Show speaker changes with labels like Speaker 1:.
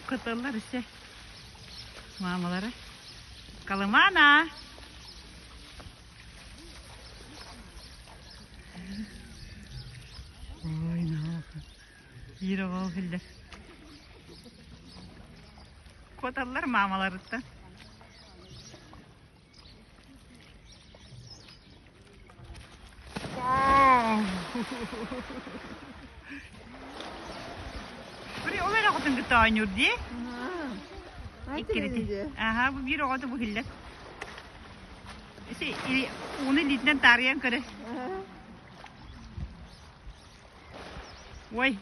Speaker 1: Кытыллар өссө маамалара. Колымана! Ой, наха. Биир оҕо биллэр. Куоталлар маамаларыттан. Бuri ол эрэ оҕотун кытта оонньуур дии. Иккирити. Аха, бу биир оҕото бу иһиллэр. Ууну илиитинэн таарыйан көрө. Ой.